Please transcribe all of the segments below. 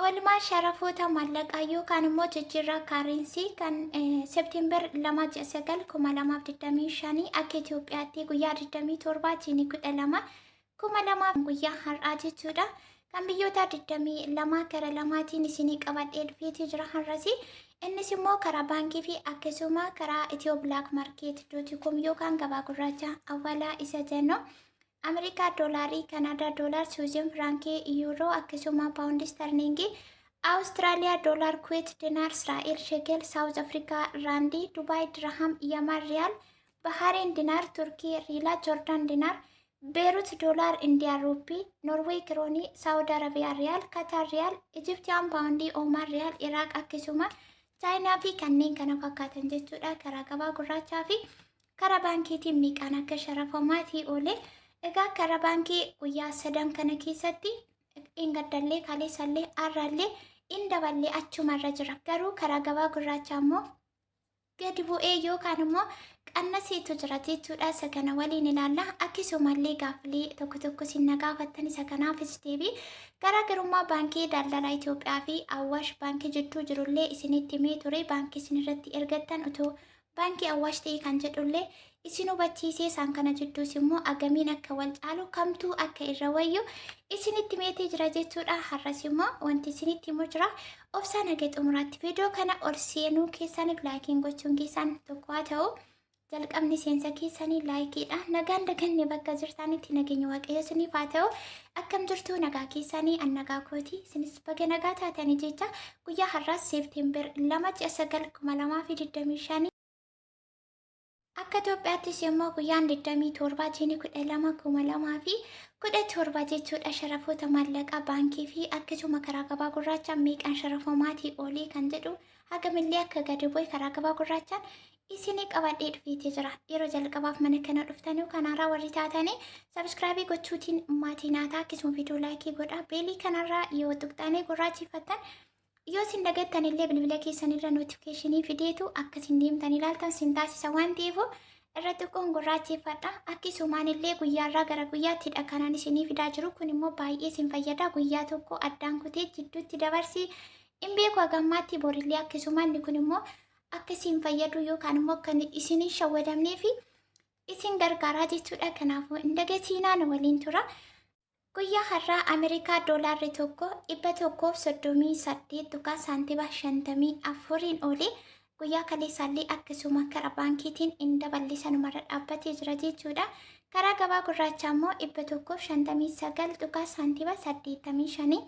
Oolmaa sharafoota maallaqaa yookaan immoo jijjiirraa currency kan September 2 ji'a 9 2025, akka Itoophiyaatti guyyaa 27 jiini 12 2000, guyyaa har'aa jechuudha. Kan biyyoota 22 gara lamaatiin isinii qabadhee dhufeetii jira har'asi. Innis immoo karaa baankii fi akkasuma karaa Ethio Black Market com yookaan gabaa gurraacha awwalaa isa jennu. Ameerikaa doolaarii, Kanaadaa doolaar, Suwiizin firaankii, Yuuroo, akkasuma paawundi sterlingii, Awustiraaliyaa doolaar, Kuweet dinaar, Israa'el shekel, Saawuz Afrikaa raandii, Dubaay dirham, Yaman riyaal, Bahareen dinaar, Turkii riilaa, Joordaan dinaar, Beerut doolaar, Indiyaa ruuppii, Norweey kiroonii, Saawud Arabiyaa riyaal, Kataar riyaal, Ijiptiyaan paawundii, Oomaan riyaal, Iraaq, akkasuma Chaayinaa fi kanneen kana fakkaatan jechuudha. Karaa gabaa gurraachaa fi karaa baankiitiin meeqaan akka sharafamaatii oole. Egaa karaa baankii guyyaa sadan kana keessatti dheengaddallee, kaleessallee, har'allee in daballee achumarra jira. Garuu karaa gabaa gurraachaa immoo gadi bu'ee yookaan immoo qannaseetu jira jechuudha. Isa kana waliin ilaalla. Akkasumallee gaaffilee tokko tokko isin na gaafattan, isa kanaafis deebii garaagarummaa Baankii Daldala Itoophiyaa fi Awwaash Baankii jidduu jirullee isinitti himee ture. Baankii isin irratti ergattan otoo Baankii Awwaash ta'e kan jedhullee isin hubachiisee, isaan kana jidduus immoo agamiin akka wal caalu, kamtuu akka irra wayyu isinitti meetee jira jechuudha. Har'as immoo wanti isinitti himu jira. Obsaan haga xumuraatti viidiyoo kana ol seenuu keessaniif likeiin gochuun keessan tokko haa ta'u. Jalqabni seensa keessanii likeiidha. Nagaan daganne bakka jirtanitti nageenya Waaqayyo isiniif haa ta'u. Akkam jirtu? Nagaa keessanii? An nagaa kooti. Isinis baga nagaa taatanii jecha, guyyaa har'aas September 2 ji'a 9 2025, akka Itoophiyaattis immoo guyyaan 27 jiini 12 2017 jechuudha. Sharafoota maallaqaa baankii fi akkasuma karaa gabaa gurraachaa meeqaan sharafamaatii olii kan jedhu, hagamillee akka gadi bu'e karaa gabaa gurraachaan isinii qabadhee dhufeetii jira. Yeroo jalqabaaf mana kana dhuftanii kan haaraa warri taatanii subscribe gochuutiin maatii naataa, akkasuma viidiyoo like godhaa. Bellii kanarraa yoo tuqxanii gurraachifattan, yoo isin dagattan illee bilbila keessanirra notification fideetu akka isin deemtan ilaaltan sin taasisa waan ta'eef irra xiqqoon gurraacheffadha. Akkasumaan illee guyyaarraa gara guyyaatti kanaan isinii fidaa jiru kun immoo baay'ee isin fayyada. Guyyaa tokko addaan kutee jidduutti dabarsii hin beeku hagammaatti, borillee akkasuma inni kun immoo akka isin fayyadu yookaan immoo akka isin hin shawwadamnee fi isin gargaaraa jechuudha. Kanaafuu hin dagatiinaa, nu waliin tura. Guyyaa har'aa Ameerikaa doolaarri tokko 138 tuqaa saantima 54n oole. Guyyaa kaleessaallee akkasuma karaa baankiitiin hin daballe, sanumarra dhaabbatee jira jechuudha. Karaa gabaa gurraachaa immoo 159 tuqaa saantima 85.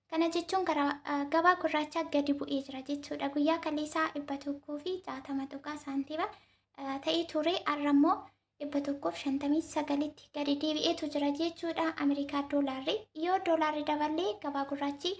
Kana jechuun karaa gabaa gurraachaa gadi bu'ee jira jechuudha. Guyyaa kaleessaa 160 tuqaa saantima ta'ee ture. Har'a immoo 159tti gadi deebi'eetu jira jechuudha. Ameerikaa doolaarri yoo doolaarri daballee, gabaa gurraachi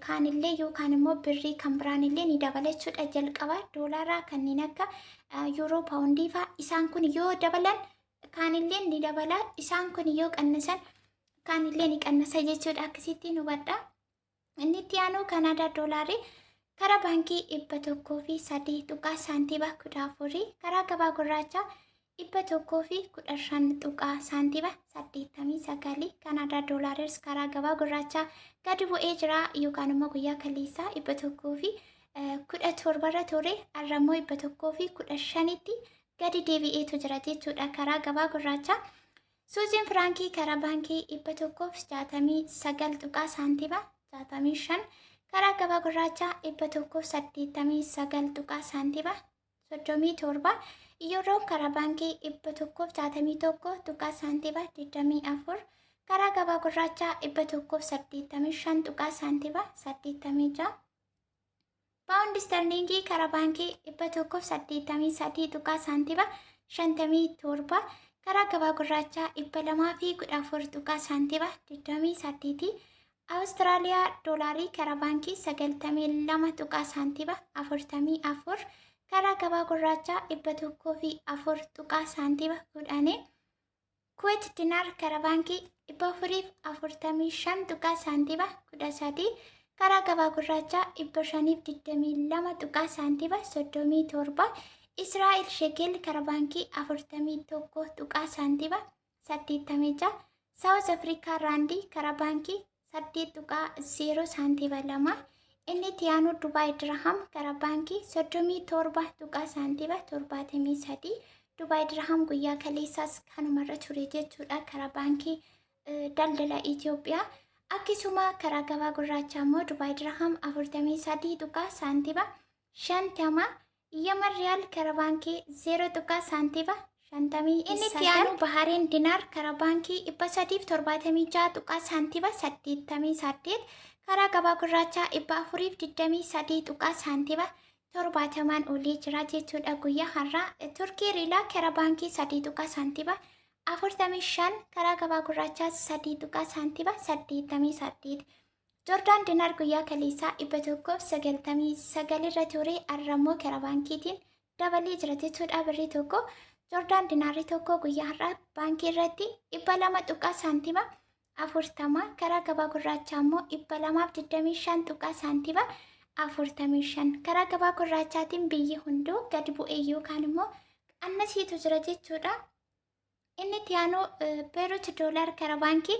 kaanillee yookaan immoo birrii kan biraanillee ni dabala jechuudha. Jalqaba doolaaraa, kanneen akka yuuroo, paawundii fa'a, isaan kun yoo dabalan kaanillee ni dabala. Isaan kun yoo qannasan kaanillee ni qannasa jechuudha. Akkasittiin hubadha. Inni itti aanu Kanaadaa doolaarii karaa baankii 103 tuqaa saantima 14, karaa gabaa gurraachaa 115 tuqaa saantima 89. Kanaadaa doolaaris karaa gabaa gurraachaa gadi bu'ee jira yookaan immoo guyyaa kaleessaa 117rra ture, har'a immoo 115tti gadi deebi'eetu jira jechuudha karaa gabaa gurraachaa. Suuziin firaankii karaa baankii 169 tuqaa saantima 65, karaa gabaa gurraachaa 189 tuqaa saantima 37. Yuuroon karaa baankii 161 tuqaa saantima 24, karaa gabaa gurraachaa 185 tuqaa saantima 86. Paawundi isterliingii karaa baankii 183 tuqaa saantima 57, karaa gabaa gurraachaa 214 tuqaa saantima 28. Awustiraaliyaa doolaarii karaa baankii 92 tuqaa saantima 44, karaa gabaa gurraachaa 104 tuqaa saantima 10. Kuwait dinaar karaa baankii 445 tuqaa saantima 13, karaa gabaa gurraachaa 522 tuqaa saantima 37. Israa'el shekel karaa baankii 41 tuqaa saantima 86. Saawuz Afrikaa raandii karaa baankii 8.0 saantiima 2. Inni itti aanu Dubaay Dirham karaa baankii 37 tuqaa saantiima 73. Dubaay Dirham guyyaa kaleessaas kanumarra ture jechuudha karaa baankii daldala Itoophiyaa. Akkasuma karaa gabaa gurraachaa immoo Dubaay Dirham 43 tuqaa saantiima 50. Yaman Riyaal karaa baankii 0 tuqaa saantiima 59. Inni itti aanu Bahareen Dinaar karaa baankii 376 tuqaa saantiima 88. Karaa gabaa gurraachaa 423 tuqaa saantiima 70n olee jira jechuudha guyyaa har'aa. Turkii Riilaa karaa baankii 3 tuqaa saantiima 45, karaa gabaa gurraachaa 3 tuqaa saantiima 88. Joordaan Dinaar guyyaa kaleessaa 199 irra ture, har'a immoo karaa baankiitiin dabalee jira jechuudha birrii tokko. Joordaan Dinaarri tokko guyyaa har'aa baankii irratti 200 tuqaa saantiima 40, karaa gabaa gurraachaa immoo 225 tuqaa saantiima 45. Karaa gabaa gurraachaatiin biyyi hunduu gadi bu'ee yookaan immoo qannasiitu jira jechuudha. Inni itti aanu Beerut doolaar karaa baankii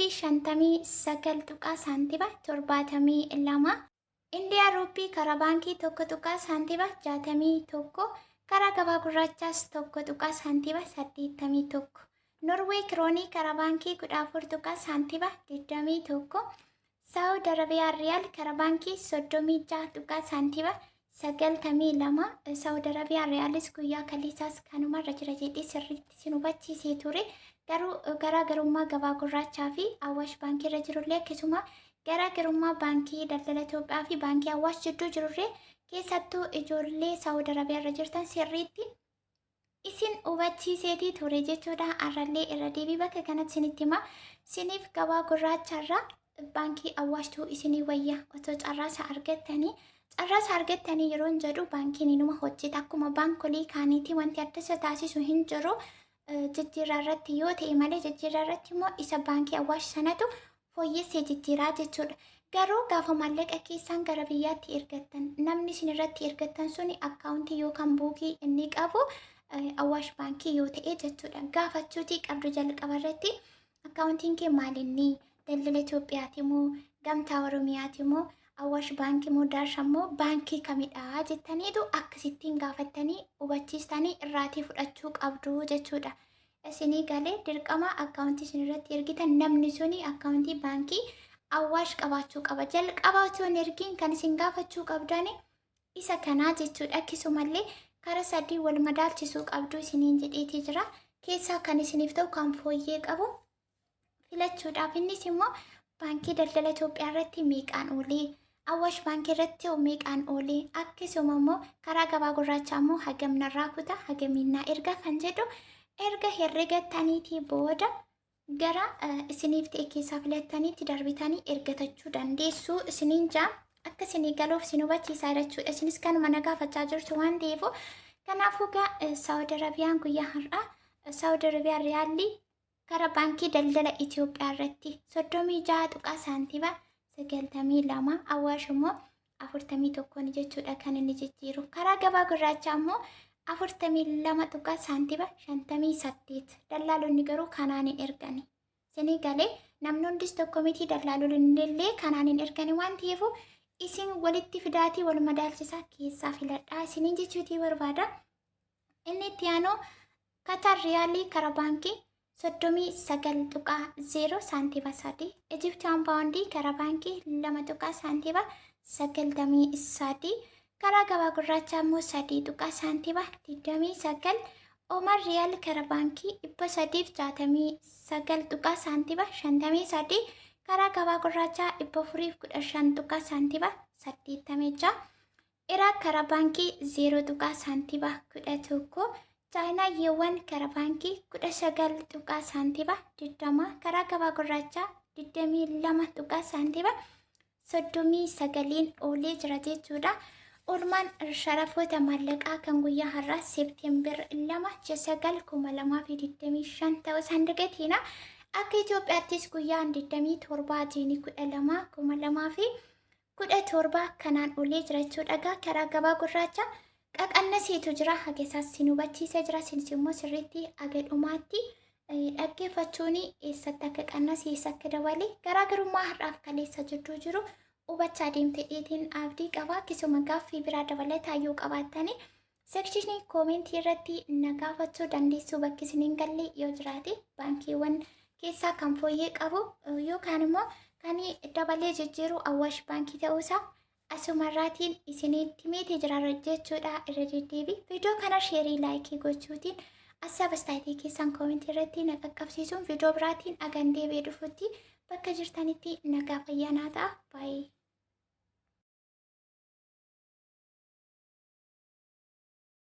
159 tuqaa saantiima 72. Indiyaa ruupii karaa baankii 1 tuqaa saantiima 61, karaa gabaa gurraachaas 1 tuqaa saantiima 81. Norwee kiroonii karaa baankii 14 tuqaa saantiima 21. Saawud Arabiyaa Riyaal karaa baankii 36 tuqaa saantiima 92. Saawud Arabiyaa Riyaalis guyyaa kaleessaas kanumarra jira jedhee sirriitti sin hubachiisee ture. Garuu garaagarummaa gabaa gurraachaa fi Awaash baankii irra jirullee, akkasuma garaagarummaa baankii daldala Itoophiyaa fi baankii Awaash jidduu jirullee, keessattuu ijoollee Saawud Arabiyaa irra jirtan sirriitti isin hubachiiseetii ture jechuudha. Har'allee irra deebii bakka kanatti isinitti hima. Isiniif gabaa gurraacharra baankii Awaashtuu isinii wayya otoo carraasa argattanii. Carraasa argattanii yeroon jedhu baankiin inuma hojjeta, akkuma baankolii kaaniiti, wanti adda isa taasisu hin jiru. Jijjiirraa irratti yoo ta'e malee, jijjiirraa irratti immoo isa baankii Awaash sanatu fooyyessee jijjiiraa jechuudha. Garuu gaafa maallaqa keessan gara biyyaatti ergattan, namni isin irratti ergattan suni akkaawuntii yookaan buukii inni qabu Awaash baankii yoo ta'e jechuudha. Gaafachuutii qabdu jalqaba irratti, akkaawuntiin kee maalinni, daldala Itoophiyaati moo, gamtaa Oromiyaati moo, Awaash baankii moo, Daasha moo, baankii kamidha jettaniitu akkasittiin gaafattanii hubachiistanii irraatii fudhachuu qabdu jechuudha. Isinii galee? Dirqama akkaawuntii isin irratti ergitan namni suni akkaawuntii baankii Awaash qabaachuu qaba. Jalqaba osoo hin ergiin kan isin gaafachuu qabdani isa kanaa jechuudha. Akkasumallee karaa sadii wal madaalchisuu qabdu isiniin jedheetii jira. Keessaa kan isiniif ta'u, kan fooyyee qabu filachuudhaaf, innis immoo baankii daldala Itoophiyaa irratti meeqaan oolee, Awaash baankii irratti meeqaan oolee, akkasuma immoo karaa gabaa gurraachaa immoo hagam narraa kuta, hagamiin naa erga kan jedhu erga herregattaniitii booda gara isiniif ta'e keessaa filattaniitti darbitanii ergatachuu dandeessu isiniin jaa. Akka isinii galuuf isin hubachiisaa jechuudha. Isinis kanuma na gaafachaa jirtu waan ta'eef, kanaafuu gaa Saawud Arabiyaan guyyaa har'aa Saawud Arabiyaan riyaalli karaa baankii daldala Itoophiyaa irratti 36 tuqaa saantiima 92, Awaash immoo 41 jechuudha kan inni jijjiiru. Karaa gabaa gurraachaa immoo 42 tuqaa saantiima 58. Dallaalonni garuu kanaan hin ergani. Isinii galee? Namni hundis tokko miti, dallaalonni illee kanaan hin ergani waan ta'eef, isin walitti fidaatii wal madaalchisaa keessaa filadhaa isiniin jechuutii barbaada. Inni itti aanu Katar riyaalii karaa baankii 39.0 saantiima 3. Egyptian paawundii karaa baankii 2 tuqaa saantiima 93. Karaa gabaa gurraachaa immoo 3 tuqaa saantiima 29. Oman riyaal karaa baankii 369 tuqaa saantiima 53. Karaa gabaa gurraachaa 415 tuqaa saantiima 86. Iraaq karaa baankii 0 tuqaa saantiima 11. Chaayinaa yuwaan karaa baankii 19 tuqaa saantiima 20, karaa gabaa gurraachaa 22 tuqaa saantiima 39n oolee jira jechuudha. Oolmaan sharafoota maallaqaa kan guyyaa har'aa Seepteembar 2 ji'a 9 2025 ta'uu isaan dagatiina. Akka Itoophiyaattis guyyaan 27 jiini 12 2017 kanaan oolee jira jechuudha. Egaa karaa gabaa gurraacha qaqannasiitu jira. Haga isaas sin hubachiisee jira. Isinis immoo sirriitti haga dhumaatti Dhaggeeffachuun eessatti akka qannase, eessa akka dabale, garaagarummaa har'aaf kaleessa jidduu jiru hubachaa deemte dheetiin abdii qaba. Akkasuma gaaffii biraa dabalataa yoo qabaattani section comment irratti na gaafachuu dandeessu. Bakki isin hin galle yoo jiraate, baankiiwwan keessaa kan fooyyee qabu yookaan immoo kan dabalee jijjiiru Awwaash Baankii ta'uusaa asumarraatiin isinitti himeetee jira jechuudha irra deddeebi. Viidiyoo kana share, like gochuutiin ሀሳብ አስተያየት keessan comment irratti na qaqqabsiisuun, viidiyoo biraatiin agan deebi'ee dhufutti bakka jirtanitti nagaa fayyaa naa ta'a. Baay'ee.